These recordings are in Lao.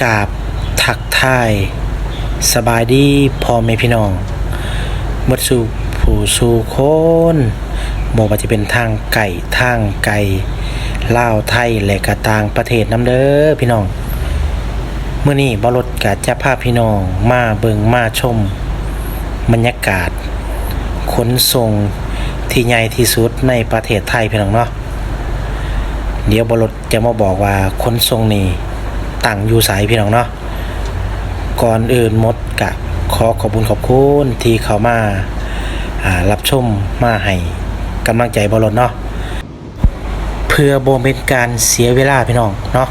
ກາບທັກທາຍສະບາຍດີພໍ່ແມ່ພີ່ນ້ອງເບິດສູ່ຜູ້ສູ່ຄົນ, ບໍ່ວ່າຈະເປັນທາງໃກ້ທາງໄກ, ລາວ ໄທ ແລະ ກະຕ່າງປະເທດນຳເດີພີ່ນ້ອງ. ມື້ນີ້ບ່າວລົດກະຈະພາພີ່ນ້ອງມາເບິ່ງມາຊົມບັນຍາກາດຂົນສົ່ງທີ່ໃຫຍ່ທີ່ສຸດໃນປະເທດໄທພີ່ນ້ອງເນາະ. ດຽວບ່າວລົດຈະມາບອກວ່າຂົນສົ່ງນີ້ຕັ້ງຢູ່ໃສພີ່ນ້ອງເນາະ. ກ່ອນອື່ນໝົດກະຂໍຂອບຄຸນຂອບຄຸນທີ່ເຂົ້າມາ ອ່າ ຮັບຊົມ, ມາໃຫ້ກຳລັງໃຈບ່າວລົດເນາະ. ເພື່ອບໍ່ເປັນການເສຍເວລາພີ່ນ້ອງເນາະ,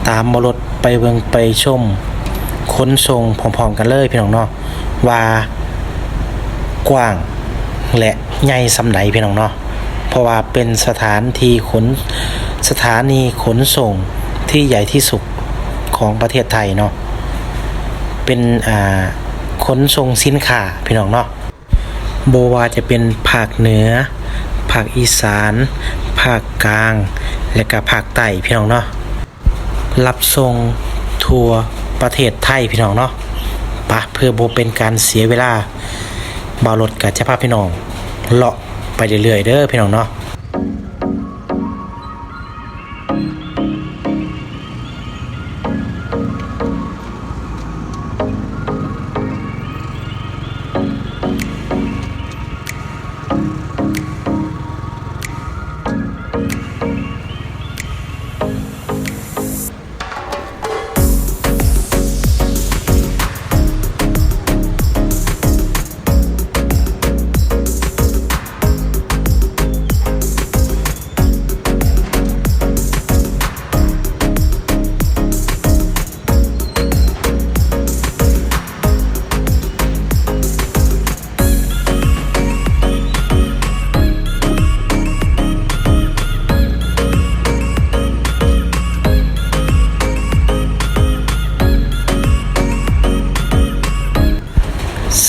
ຕາມບ່າວລົດໄປເບິ່ງໄປຊົມຂົນສົ່ງພ້ອມໆກັນເລີຍພີ່ນ້ອງເນາະ ວ່າກວ້າງ ແລະ ໃຫຍ່ສ່ຳໃດພີ່ນ້ອງເນາະ. ເພາະວ່າເປັນສະຖານທີ່ຂົນ, ສະຖານີຂົນສົ່ງທີ່ໃຫຍ່ທີ່ສຸດຂອງປະເທດໄທເນາະ, ເປັນ ອ່າ ຂົນສົ່ງສິນຄ້າພີ່ນ້ອງເນາະ. ບໍ່ວ່າຈະເປັນພາກເໜືອ, ພາກອີສານ, ພາກກາງ ແລະ ກະພາກໃຕ້ພີ່ນ້ອງເນາະ. ຮັບສົ່ງທົ່ວປະເທດໄທພີ່ນ້ອງເນາະ. ປະ ເພື່ອບໍ່ເປັນການເສຍເວລາ, ບ່າວລົດກະຈະພາພີ່ນ້ອງເລາະໄປເລື້ອຍໆເດີພີ່ນ້ອງເນາະ.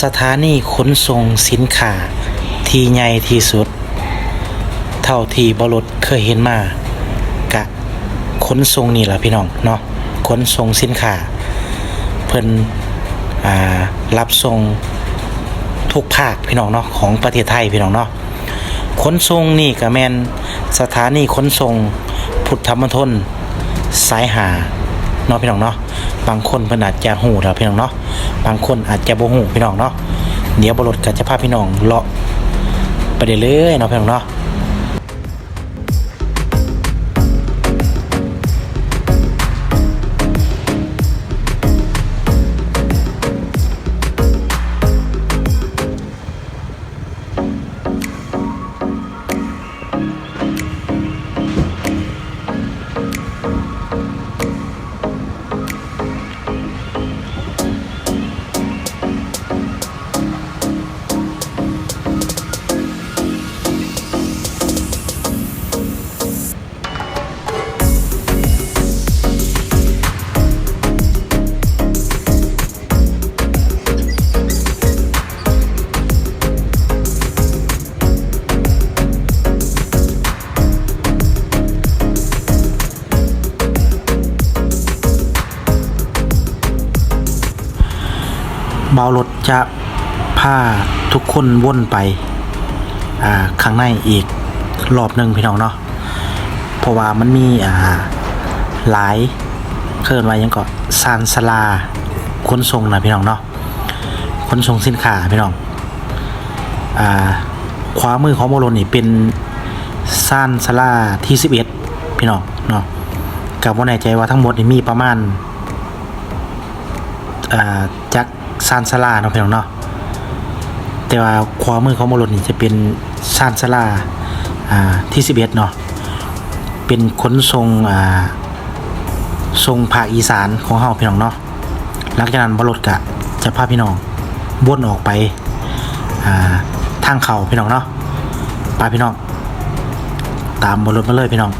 ສະຖານີຂົນສົ່ງສິນຄ້າທີ່ໃຫຍ່ທີ່ສຸດ ເທົ່າທີ່ບ່າວລົດເຄີຍເຫັນມາ ກະຂົນສົ່ງນີ້ລະພີ່ນ້ອງເນາະ, ຂົນສົ່ງສິນຄ້າ. ເພິ່ນ ອ່າ ຮັບສົ່ງທຸກພາກພີ່ນ້ອງເນາະ ຂອງປະເທດໄທພີ່ນ້ອງເນາະ. ຂົນສົ່ງນີ້ກະແມ່ນສະຖານີຂົນສົ່ງພຸດທະມນທົນສາຍຫ້າເນາະພີ່ນ້ອງເນາະ. ບາງຄົນເພິ່ນອາດຈະຮູ້ແລ້ວພີ່ນ້ອງເນາະ, ບາງຄົນອາດຈະບໍ່ຮູ້ພີ່ນ້ອງເນາະ. ດຽວບ່າວລົດກະຈະພາພີ່ນ້ອງເລາະໄປເລື້ອຍໆເນາະພີ່ນ້ອງເນາະ. ບ່າວລົດຈະພາທຸກຄົນວົນໄປ ອ່າ ຂ້າງໃນອີກລອບໜຶ່ງພີ່ນ້ອງເນາະ. ເພາະວ່າມັນມີ ອ່າ ຫຼາຍ ເອີ້ນວ່າຫຍັງເກາະ ຊານຊາລາຂົນສົ່ງນະພີ່ນ້ອງເນາະ, ຂົນສົ່ງສິນຄ້າພີ່ນ້ອງ. ອ່າ ຂວາມືຂອງບ່າວລົດນີ້ເປັນຊານຊາລາທີສິບເອັດພີ່ນ້ອງເນາະ. ກໍບໍ່ແນ່ໃຈວ່າທັງໝົດນີ້ມີປະມານ ອ່າ ຈັກຊານຊາລາເນາະພີ່ນ້ອງເນາະ, ແຕ່ວ່າຂວາມືຂອງບ່າວລົດນີ້ຈະເປັນຊານຊາລາ ອ່າ ທີສິບເອັດເນາະ, ເປັນຂົນສົ່ງ ອ່າ ສົ່ງພາກອີສານຂອງເຮົາພີ່ນ້ອງເນາະ. ຫຼັງຈາກນັ້ນບ່າວລົດກະຈະພາພີ່ນ້ອງວົນອອກໄປ ອ່າ ທາງເຂົ້າພີ່ນ້ອງເນາະ. ໄປພີ່ນ້ອງ ຕາມບ່າວລົດມາເລີຍພີ່ນ້ອງ.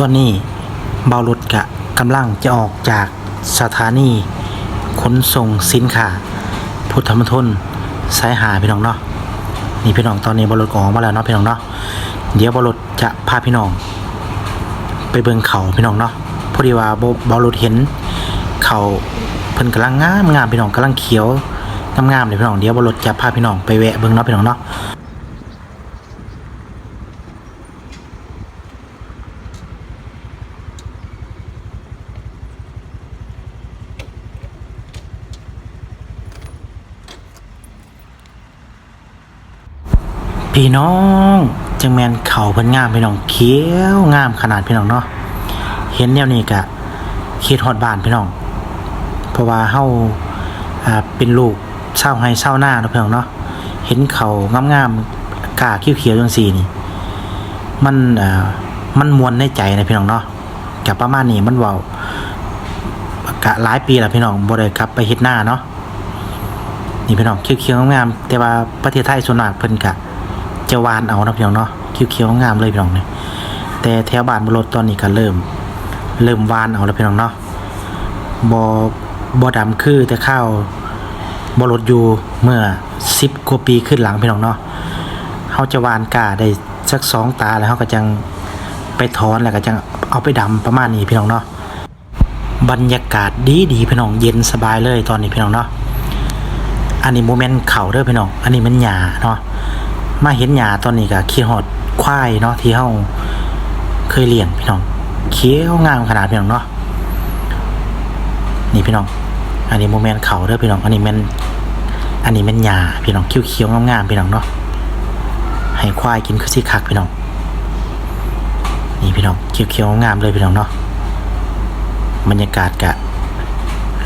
ຕອນນີ້ບ່າວລົດກະກຳລັງຈະອອກຈາກສະຖານີຂົນສົ່ງສິນຄ້າພຸດທະມນຄົນສາຍຫ້າ ພີ່ນ້ອງເນາະ. ນີ້ພີ່ນ້ອງ ຕອນນີ້ບ່າວລົດກໍອອກມາແລ້ວເນາະ ພີ່ນ້ອງເນາະ. ດຽວບ່າວລົດຈະພາພີ່ນ້ອງໄປເບິ່ງເຂົ້າ ພີ່ນ້ອງເນາະ. ພໍດີວ່າ ບ່າວລົດເຫັນເຂົ້າເພິ່ນກຳລັງງາມໆ ພີ່ນ້ອງ ກຳລັງຂຽວງາມໆເລີຍ ພີ່ນ້ອງ. ດຽວບ່າວລົດຈະພາພີ່ນ້ອງໄປແວະເບິ່ງເນາະ ພີ່ນ້ອງເນາະ. ພີ່ນ້ອງ ຈັ່ງແມ່ນເຂົ້າເພິ່ນງາມ ພີ່ນ້ອງ ຂຽວງາມຂະໜາດ ພີ່ນ້ອງເນາະ. ເຫັນແນວນີ້ກະຄິດຮອດບ້ານ ພີ່ນ້ອງ ເພາະວ່າເຮົາ ອ່າ ເປັນລູກຊາວໄຮ່ຊາວນາເນາະ ພີ່ນ້ອງເນາະ. ເຫັນເຂົ້າງາມໆ ກ້າຂຽວໆ ຈັ່ງຊີ້ນີ້ ມັນ ອ່າ ມັນມ່ວນໃນໃຈນະ ພີ່ນ້ອງເນາະ. ກະປະມານນີ້ ມັນເວົ້າ ກະຫຼາຍປີແລ້ວ ພີ່ນ້ອງ ບໍ່ໄດ້ກັບໄປເຮັດນາເນາະ. ນີ້ພີ່ນ້ອງ ຂຽວໆງາມໆ ແຕ່ວ່າປະເທດໄທສ່ວນມາກເພິ່ນກະຈະຫວ່ານເອົາເນາະ ພີ່ນ້ອງເນາະ. ຂຽວໆງາມເລີຍ ພີ່ນ້ອງນີ້ ແຕ່ແຖວບ້ານບ່າວລົດຕອນນີ້ກະເລີ່ມ ເລີ່ມຫວ່ານເອົາແລ້ວ ພີ່ນ້ອງເນາະ. ບໍ່ ບໍ່ດຳຄືແຕ່ຄາວບ່າວລົດຢູ່ເມື່ອສິບກວ່າປີຄືນຫຼັງ ພີ່ນ້ອງເນາະ. ເຮົາຈະຫວ່ານກ້າໄດ້ ຈັກສອງຕາ ແລ້ວເຮົາກໍຈັ່ງໄປຖອນ ແລ້ວກໍຈັ່ງເອົາໄປດຳ ປະມານນີ້ ພີ່ນ້ອງເນາະ. ບັນຍາກາດດີໆ ພີ່ນ້ອງ ເຢັນສະບາຍເລີຍຕອນນີ້ ພີ່ນ້ອງເນາະ. ອັນນີ້ບໍ່ແມ່ນເຂົ້າເດີ ພີ່ນ້ອງ ອັນນີ້ແມ່ນຫຍ້າເນາະ. ມາເຫັນຫຍ້າຕອນນີ້ກໍຄິດຮອດຄວາຍເນາະ ທີ່ເຮົາເຄີຍລ້ຽງ ພີ່ນ້ອງ. ຂຽວງາມຂະໜາດ ພີ່ນ້ອງເນາະ. ນີ້ພີ່ນ້ອງ ອັນນີ້ບໍ່ແມ່ນເຂົ້າເດີພີ່ນ້ອງ ອັນນີ້ແມ່ນ ອັນນີ້ແມ່ນຫຍ້າພີ່ນ້ອງ ຂຽວໆງາມໆພີ່ນ້ອງເນາະ. ໃຫ້ຄວາຍກິນຄືຊິຄັກພີ່ນ້ອງ. ນີ້ພີ່ນ້ອງ ຂຽວໆງາມເລີຍພີ່ນ້ອງເນາະ. ບັນຍາກາດກະ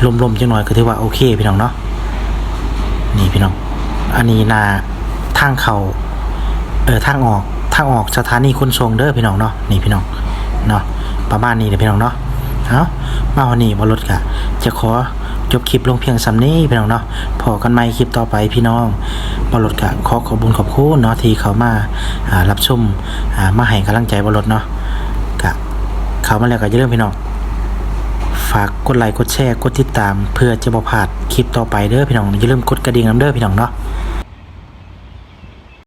ລົມໆຈັກໜ້ອຍ ກໍຖືວ່າໂອເຄພີ່ນ້ອງເນາະ. ນີ້ພີ່ນ້ອງ ອັນນີ້ໜ້າທາງເຂົ້າ ເອີ ທາງອອກ ທາງອອກສະຖານີຂົນສົ່ງເດີພີ່ນ້ອງເນາະ. ນີ້ພີ່ນ້ອງເນາະ ປະມານນີ້ແຫຼະພີ່ນ້ອງເນາະ. ເອົາ ມາຮອດນີ້ບ່າວລົດກະຈະຂໍຈົບຄລິບລົງພຽງສ່ຳນີ້ພີ່ນ້ອງເນາະ. ພໍ້ກັນໃໝ່ຄລິບຕໍ່ໄປພີ່ນ້ອງ. ບ່າວລົດກະຂໍຂອບບຸນຂອບຄຸນເນາະ ທີ່ເຂົ້າມາ ອ່າ ຮັບຊົມ ອ່າ ມາໃຫ້ກຳລັງໃຈບ່າວລົດເນາະ. ກະເຂົ້າມາແລ້ວກະຢ່າລືມພີ່ນ້ອງ ຝາກກົດໄລ ກົດແຊ ກົດຕິດຕາມ ເພື່ອຈະບໍ່ພາດຄລິບຕໍ່ໄປເດີພີ່ນ້ອງ. ຢ່າລືມກົດກະດິ່ງນຳເດີພີ່ນ້ອງເນາະ.